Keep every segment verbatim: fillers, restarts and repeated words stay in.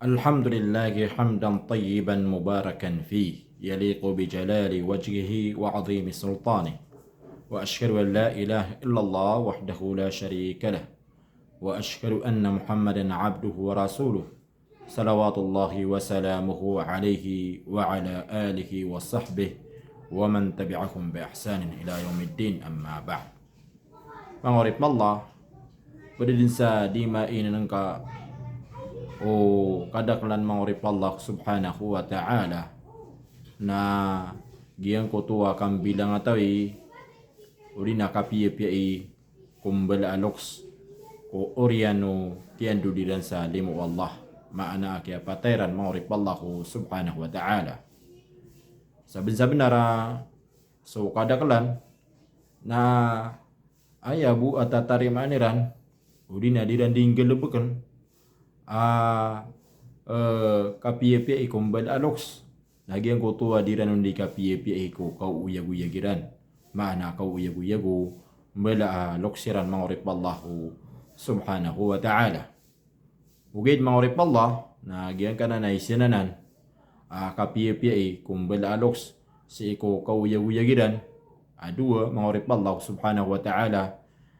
الحمد لله حمدا طيبا مباركا فيه يليق بجلال وجهه وعظيم سلطانه، وأشهد أن لا إله إلا الله وحده لا شريك له، وأشهد أن محمدا عبده ورسوله، صلوات الله وسلامه عليه وعلى آله وصحبه ومن تبعهم بإحسان إلى يوم الدين، أما بعد. Manga oripen o Allah, ped den sa di mainenengka o kadaklan, manga oripen o Allah subhanahu wa ta'ala, na giyangkoto a kambilangatawi odi na kapiyapiyai ko mbala a loks ko oriyan o kiyandod iran sa limo o Allah, maana a kiyapatay ran, manga oripen o Allah subhanahu wa ta'ala. Sabensabenar a so kadaklan na aya bo a tatarimaan iran odi na di ran di nggalebeken a, eh, kapiyapiyai ko mbala a loks, na giyangkoto a di ran on di kapiyapiyai ko kaoyagoyag iran, maana kaoyagoyag o mbala a loks iran, manga oripen o Allah subhanahu wa ta'ala. Ogaid, manga oripen o Allah, na giyangkanan a isa anan a kapiyapiyai ko mbala a loks sii ko kaoyagoyag iran a dowa, manga oripen o Allah subhanahu wa ta'ala,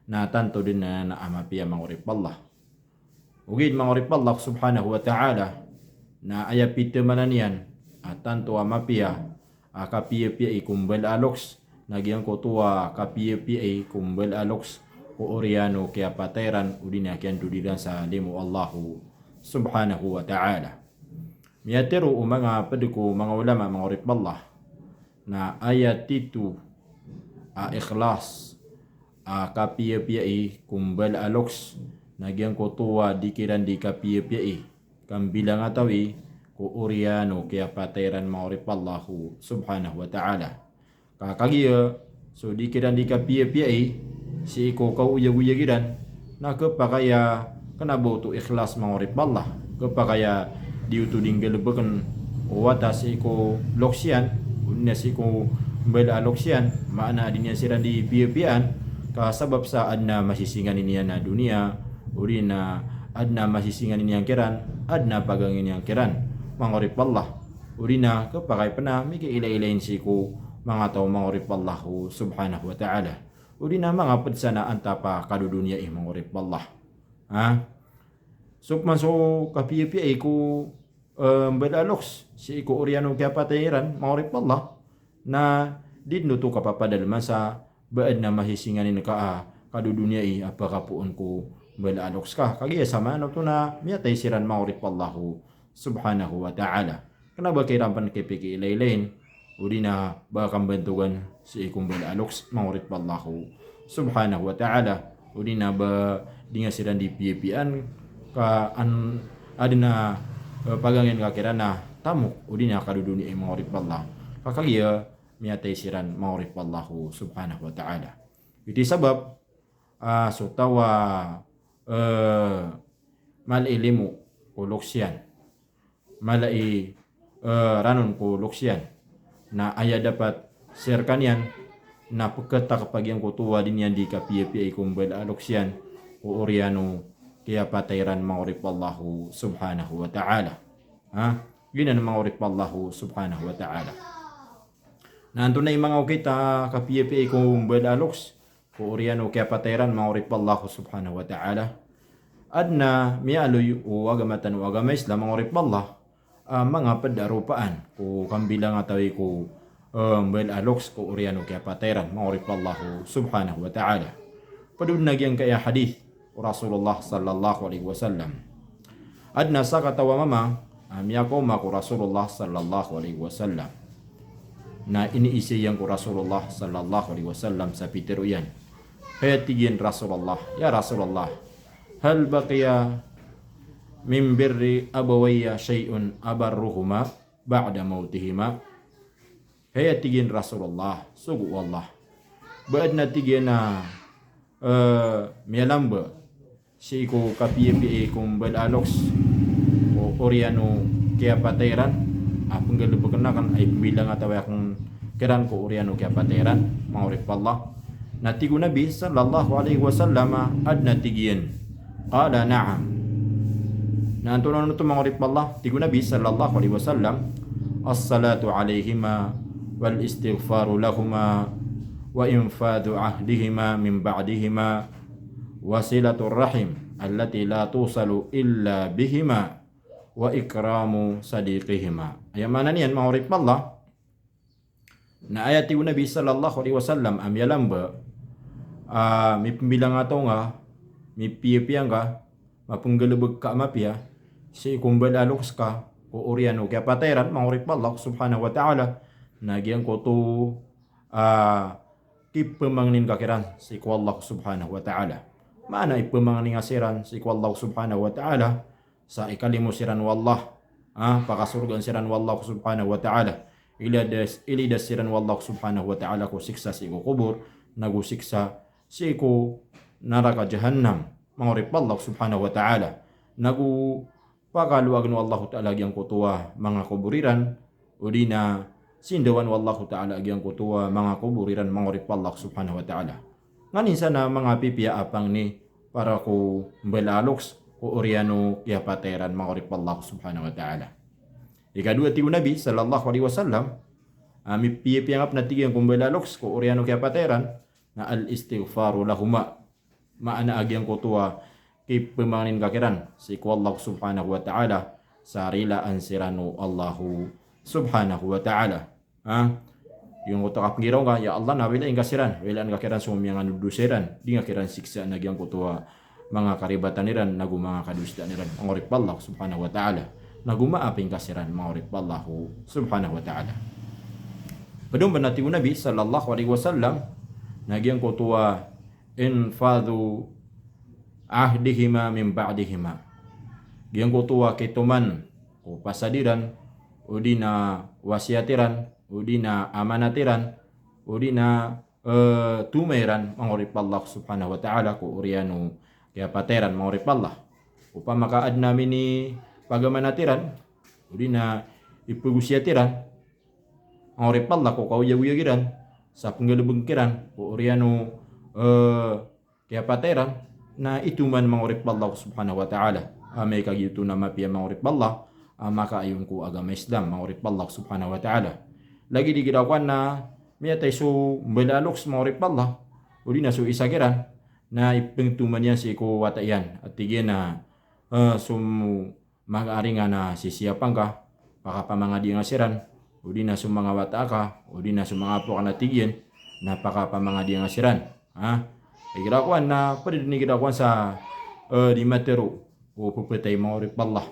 na tanto den anan a mapiya, manga oripen o Allah. Ogaid, manga oripen o Allah subhanahu wa ta'ala, na aya pitemanan iyan a tanto a mapiya a kapiyapiyai ko mbala a loks, na giyangkoto a kapiyapiyai ko mbala a loks ko oriyan o kiyapatay ran odi na kiyandod iran sa limo o Allah subhanahu wa ta'ala. Miyatero o manga ped ko manga ulama, manga oripen o Allah, na aya tito a ikhlas a kapiyapiyai ko mbala a loks, na giyangkoto a di kiran di kapiyapiyai, kambilangatawi ko oriyan o kiyapatay ran, manga oripen o Allah subhanahu wa ta'ala. Ka kagiya so di kiran di kapiyapiyai sii ko kaoyagoyag iran, na kepakay a kena ba oto ikhlas, manga oripen o Allah. Kepakay a di oto di nggalebeken o wata sii ko loks iyan odi na sii ko mbala a loks iyan, maana a di niyan siran di piyapiyaan, ka sabap sa aden a masisinganin iyan a doniya odi na aden a masisinganin iyan kiran, aden a pagangin iyan kiran, manga oripen o Allah. Odi na kepakay pen a mikiilaylay sii ko manga taw, manga oripen o Allah subhanahu wa ta'ala, odi na manga ped san a antap a kadodoniyai, manga oripen o Allah. Ha? So pman so kapiyapiyai ko, eh, mbala a loks sii ko oriyan o kiyapatay ran, manga oripen o Allah, na di den oto kapapadalem sa ba aden a masisinganin ka a kadodoniyai a pakapoon ko mbala a loks ka. Kagiya samaan oto na miyatay siran, manga oripen o Allah subhanahu wa ta'ala. Kena ba kiran pen kipikiilaylayin odi na ba kambantogan sii ko mbala a loks, manga oripen o Allah subhanahu wa ta'ala, odi na ba di nga siran di piyapiyaan ka an-, aden a, eh, pagangin ka kiran a tamok odi na kadodoniyai, manga oripen o Allah. Ka kagiya miyatay siran, manga oripen o Allah subhanahu wa ta'ala. Iti sabap, ah, so taw a, eh, mala i limo ko loks iyan, mala i, eh, ranon ko loks iyan, na aya dapat sa rekaniyan na peketak pagiyangkoto a di niyan di kapiyapiyai ko mbala a loks iyan ko oriyan o kiyapatay ran, manga oripen o Allah subhanahu wa ta'ala. Ha? Giyanan, manga oripen o Allah subhanahu wa ta'ala. Na antonaa i manga okit a kapiyapiyai ko mbala a loks ko oriyan o kiyapatay ran, manga oripen o Allah subhanahu wa ta'ala? Aden a miyaaloy o agama tano a agama Islam, manga oripen o Allah, a manga ped a ropaan ko kambilangatawi ko, eh, mbala a loks ko oriyan o kiyapatay ran, manga oripen o Allah subhanahu wa ta'ala. Ped on a giyangkaya hadith o Rasulullah sallallahu alaihi wasallam. Aden a sakataw a mama a miyakaoma ko Rasulullah sallallahu alaihi wasallam. Na iniiza iyan ko Rasulullah sallallahu alaihi wasallam sa pitero iyan. Hay, tig iyan, Rasulullah, ya Rasulullah, hal baqiya min birri abawayya shay'un abarruhuma ba'da mawtihima? Hay, tig iyan, Rasulullah, sogo o Allah, ba aden a, tig iyan, a, eh, miyalamba sii ko kapiyapiyai ko mbala a loks ko oriyan o kiyapatay ran a penggalebeken aken, ay pembilangatawi aken kiran ko oriyan o kiyapatay ran, manga oripen o Allah? Na tig o Nabi sallallahu alaihi wasallam, aden a, tig iyan. Qala, na'am. Na antonaa oto, manga oripn o Allah? Tig o Nabi sallallahu alaihi wasallam, "As-salatu alaihima wal istighfaru lahuma wa infadhu ahdihima min ba'dihima wa silatur rahim allati la tusalu illa bihima wa ikramu sadiqihima." Aya maana niyan, manga oripn o Allah, na aya tig o Nabi sallallahu alaihi wasallam a miyalamba a mipmbilang a taw nga, mipiyapiya nga, mapnggalbk ka a mapiya sii ko mbala a loks ka ko oriyan o kiyapatay ran, manga oripn o Allah subhanahu wa ta'ala, na giyangkoto a kipmangnin ka kiran sii ko Allah subhanahu wa ta'ala. Maana ipmangni nga siran sii ko Allah subhanahu wa ta'ala, sa ikalimo siran o Allah, ah, pakasorgaan siran o Allah subhanahu wa ta'ala, ilidas, ilidas siran o Allah subhanahu wa ta'ala ko siksa sii ko kobor, nago siksa sii ko naraka jahannam, manga oripn o Allah subhanahu wa ta'ala, nago pakaloagn o Allah ta'ala giyangkoto a manga kobor iran, odi na sindawan o Allah ta'ala giyangkoto a manga kobor iran, manga oripn o Allah subhanahu wa ta'ala. Nganin san a manga pipiya a pangni para ko mbala a loks ko oriyan o kiyapatay ran, manga oripn o Allah subhanahu wa ta'ala. Ikadowa, tig o Nabi sallallahu alaihi wasallam, a mipiyapiya nga pn a tig iyan ko mbala a loks ko oriyan o kiyapatay ran, na al-istighfaru lahuma. Maana a giyangkoto a kipmangnin ka kiran sii ko Allah subhanahu wa ta'ala sa rilaan siran o Allah subhanahu wa ta'ala. Ha? Giyangkoto a kapngiraw nga, ya Allah, na wilaan ka siran, wilaan ka kiran so miyangandod o dosa iran, di nga kiran siksaan a giyangkoto a manga karibatan iran, nago manga kadosaan iran, manga oripn o Allah subhanahu wa ta'ala. Nago maapin ka siran, manga oripn o Allah subhanahu wa ta'ala. Pd on pn a tig o Nabi sallallahu alaihi wasallam, na giyangkoto a infadhu ahdihima min ba'dihima. Giyangkoto a kitoman ko pasad iran, odi na wasiyat iran, odi na amanat iran, odi na, eh, toma iran, manga oripn o Allah subhanahu wa ta'ala, ko oriyan o kiyapatay ran, manga oripn o Allah. Opama ka adn a minipagamanat iran, odi na ipagosiyat iran, manga oripn o Allah, ko kaoyagoyag iran sa pnggalbk kiran ko oriyan o, eh, kiyapatay ran, na itoman, manga oripn o Allah subhanahu wa ta'ala. Amay ka giyoto na mapiya, manga oripn o Allah, a makaayon ko agama Islam, manga oripn o Allah subhanahu wa ta'ala. Lagid i girakowan na miyatay so mbala a loks, manga oripn o Allah, odi na so isa kiran, na ipngtoman iyan sii ko wata iyan a tig iyan a, eh, so manga ari nga na sisiyapan ka, pakapamangadiya nga siran, odi na so manga wata aka, odi na so manga apo aka na tig iyan, na pakapamangadiya nga siran. Ha? Igira kowan na pd dn igira kowan sa, eh, di matero o pphatay, manga oripn o Allah.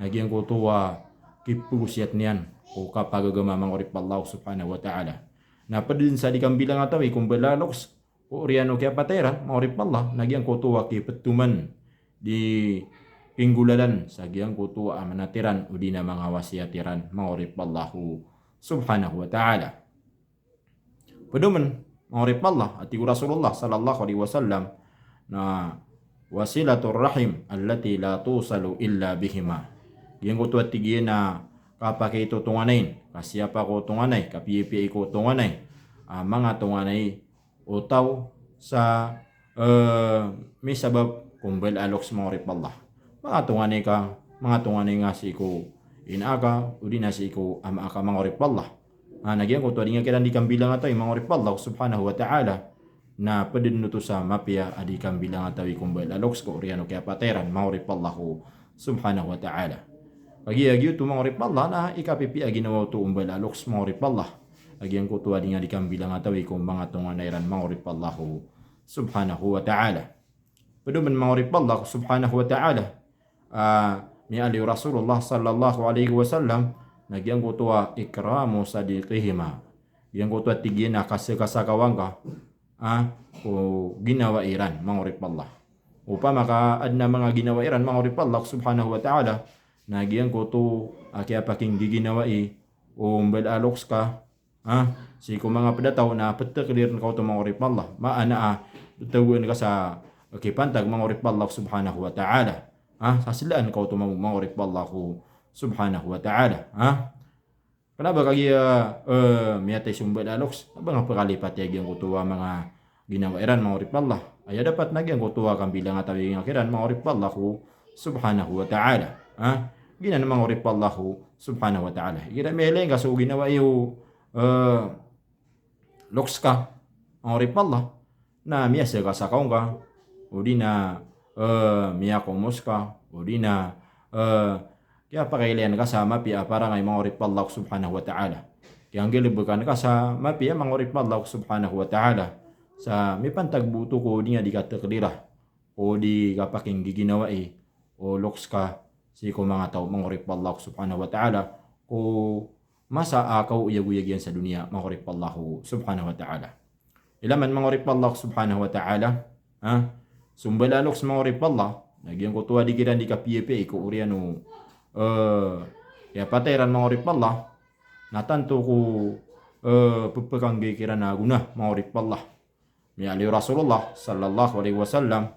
Na giyangkoto a kipagosiyat niyan ko kapagagama, manga oripn o Allah subhanahu wa ta'ala. Na pd dn sa di kambilangatawi ko mbala a loks ko oriyan o kiyapatay ran, manga oripn o Allah, na giyangkoto a kiptoman di pinggolalan sa giyangkoto a amanat iran, odi na manga wasiyat iran, manga oripn o Allah subhanahu wa ta'ala. Pd on pn, manga oripn o Allah, a tig o Rasulullah sallallahu alaihi wasallam, na wasilatur rahim allati la tusalu illa bihima. Giyangkoto a tig iyan a kapakaito tonganay, kasiyapa ko tonganay, kapiyapiya ko tonganay, a manga tonganay o taw sa, eh, misabap ko mbala a loks, manga oripn o Allah. Manga tonganay ka, manga tonganay nga sii ko ina aka, odi na sii ko ama aka, manga oripn o Allah. Ah, na giyangkoto a di nga kiran di kambilangatawi, manga oripn o Allah subhanahu wa ta'ala, na pd dn oto sa mapiya a di kambilangatawi ko mbala a loks ko oriyan o kiyapatay ran, manga oripn o Allah subhanahu wa ta'ala. Kagiya giyoto, manga oripn o Allah, na ikapipiya a ginawa oto o mbala a loks, manga oripn o Allah, a giyangkoto a di nga di kambilangatawi ko manga tonganay ran, manga oripn o Allah subhanahu wa ta'ala. Pd on pn, manga oripn o Allah subhanahu wa ta'ala, a miyaaloy o Rasulullah sallallahu alaihi wasallam, na giyangkoto a ikramu sadiqihima. Giyangkoto a tig iyan a kasakasakawan ka, ah, ko ginawa iran, manga oripn o Allah. Opama ka adn a manga ginawa iran, manga oripn o Allah subhanahu wa ta'ala, na giyangkoto a kiyapakinggiginawai o mbala a loks ka, ah, sii ko manga pd a taw, na pthaklirn ka oto, manga oripn o Allah. Maana a pthagoan ka sa kipantag, manga oripn o Allah subhanahu wa ta'ala. Ah, sa slaan ka oto, manga oripn o Allah subhanahu wa ta'ala. Ah, kna ba kagiya, eh, miyatay so mbala a loks, kna ba nga pkhalipati a giyangkoto a manga ginawa iran, manga oripn o Allah. Aya dapat na giyangkoto a kambilangatawi nga kiran, manga oripn o Allah ko subhanahu wa ta'ala. Ha? Giyanan manga oripen o Allah subhanahu wa ta'ala. Igira miyailay ngka so ginawa iyo, eh, loks ka, manga oripen o Allah, na miyasaka sa kaw ngka, odi na, eh, miyakomos ka, odi na, eh, kiyapakailayan ka sa mapiya a parangay, manga oripen o Allah subhanahu wa ta'ala. Kiyanggilbekan ka sa mapiya, manga oripen o Allah subhanahu wa ta'ala. Sa mipantag bo oto ko di nga di katakdira, ko di kapakinggiginawai o loks ka sii ko manga taw, manga oripen o Allah subhanahu wa ta'ala, ko masa a kaoyagoyag iyan sa doniya, manga oripen o Allah subhanahu wa ta'ala. Ilay man, manga oripen o Allah subhanahu wa ta'ala, ha? So mbala a loks, manga oripen o Allah, na giyangkoto a di kiran di kapiyapiyai ko oriyan o, eh, kiyapatay iran, manga oripen o Allah, na tanto ko, eh, pepakanggi kiran a gona, manga oripen o Allah. Miyaaloy o Rasulullah sallallahu alaihi wasallam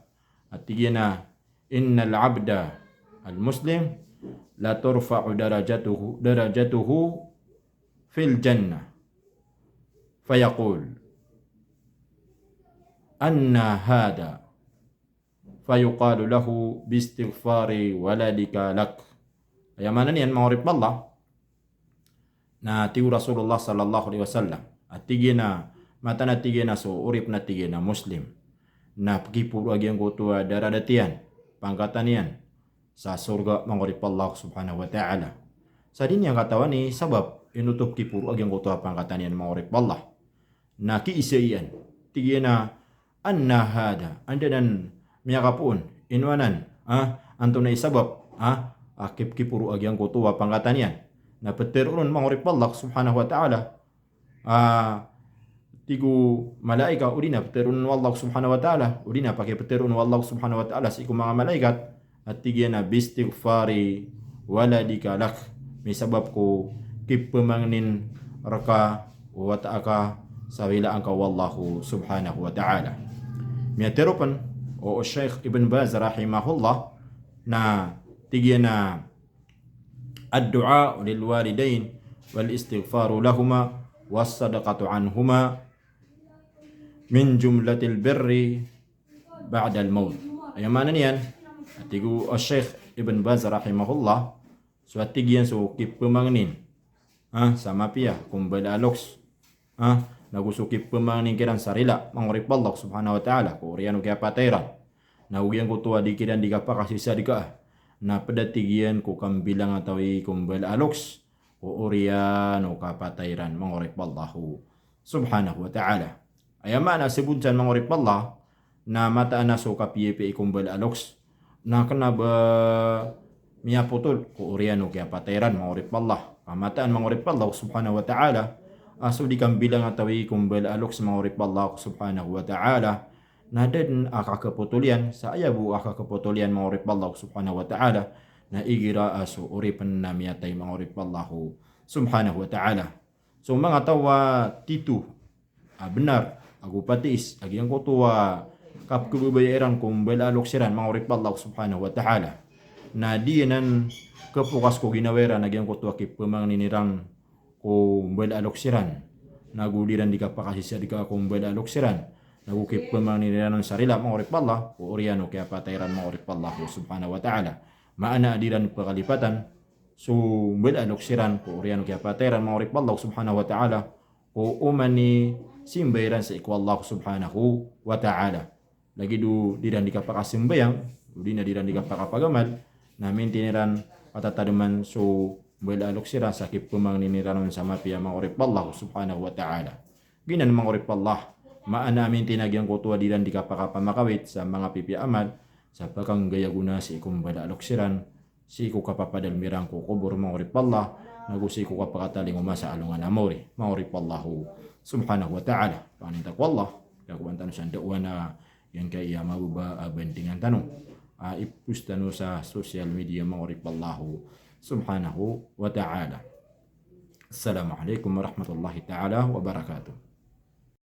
a tig iyan a, "Innal abda al-muslim la turfa'u darajatuhu, darajatuhu fil jannah. Fayaqul, 'Anna hadha?' Fayuqalu lahu, 'Bi istighfari waladika lak.'" Aya maana niyan, manga oripen o Allah, na tig o Rasulullah sallallahu alaihi wasallam a tig iyan a, mataan a tig iyan a so oripen a tig iyan a Muslim na pekiporo a giyangkoto a daradat iyan, pangkatan iyan sa sorga, manga oripen o Allah subhanahu wa ta'ala. Sa di niyan katawan i sabap ino oto pekiporo a giyangkoto a pangkatan iyan, manga oripen o Allah. Na kiisa iyan, tig iyan a, "Anna hadha?" Anda nan miyakapoon, ino anan, ah, antonaa i sabap, ah, a kip-, kiporo a giyangkoto a pangkatan iyan. Na petero on, manga oripen o Allah subhanahu wa ta'ala, ah, tig o malaikat, odi na petero on o Allah subhanahu wa ta'ala, odi na pakipetero on o Allah subhanahu wa ta'ala sii ko manga malaikat, a tig iyan a, "Bi istighfari waladika lak." Misabap ko kipemangnin reka o wata aka sa rilaan ka o Allah subhanahu wa ta'ala. Miyatero pen o Sheikh Ibn Baz rahimahullah na tig iyan a, "Ad-du'a lil walidain wal istighfaru lahuma was sadaqatu anhuma min jumlatil birri ba'dal maut." Aya maana niyan, a tig o Sheikh Ibn Baz rahimahullah, so a tig iyan so kipemangnin, ah, sa mapiya ko mbala a loks, ah, nago so kipemangnin kiran sa rila, manga oripen o Allah subhanahu wa ta'ala, ko oriyan o kiyapatay iran, nago giyangkoto a di kiran di kapakasisadkaa, na ped a tig iyan ko kambilangatawi ko mbala a loks ko oriyan o kapatay iran, manga oripen o Allah subhanahu wa ta'ala. Aya maana a sebot san, manga oripen o Allah, na mataan a so kapiyapiyai ko mbala a loks na kena ba miyapotol ko oriyan o kiyapatay iran, manga oripen o Allah. Ka mataan, manga oripen o Allah subhanahu wa ta'ala, a so di kambilangatawi ko mbala a loks, manga oripen o Allah subhanahu wa ta'ala, na da den a kakepotol iyan, sa aya bo a kakepotol iyan, manga oripen o Allah subhanahu wa ta'ala, na igira a so oripen na miyatay, manga oripen o Allah subhanahu wa ta'ala. So manga taw a tito a benar ago patiis a giyangkoto a kapekebebaya iran ko mbala a loks iran, manga oripen o Allah subhanahu wa ta'ala, na di anan kepokas ko ginawa iran a giyangkoto a kipemangnin iran ko mbala a loks iran, nago di iran di kapakasisadkaa ko mbala a loks iran, nago kipemangnin iran sa rila, manga oripen o Allah, ko oriyan o kiyapatay iran, manga oripen o Allah subhanahu wa ta'ala. Maana a di iran pekalipatan so mbala a loks iran ko oriyan o kiyapatay iran, manga oripen o Allah subhanahu wa ta'ala, ko oman i simba iran sii ko Allah subhanahu wa ta'ala. Lagid o di iran di kapakasambayang, o di na di iran di kapakapagamal, na mintin iran katatademan so mbala a loks iran sa kipemangnin iran on sa mapiya, manga oripen o Allah subhanahu wa ta'ala. Giyanan, manga oripen o Allah, maana a mintin a giyangkoto a di iran di kapakapamakawit sa manga pipiya a amal sa pakanggay a gona sii ko mbala a loks iran, sii ko kapapadalem iran ko kobor, manga oripen o Allah, nago sii ko kapakatalingoma sa alongan a mawri, manga oripen o Allah subhanahu wa ta'ala. Pangnin ta ko Allah, kiyakowaan tano san daawa na giyangkaya mababa a bandingan tano a ipost tano sa social media, manga oripen o Allah subhanahu wa ta'ala. Assalamu alaikum warahmatullahi ta'ala wabarakatuh.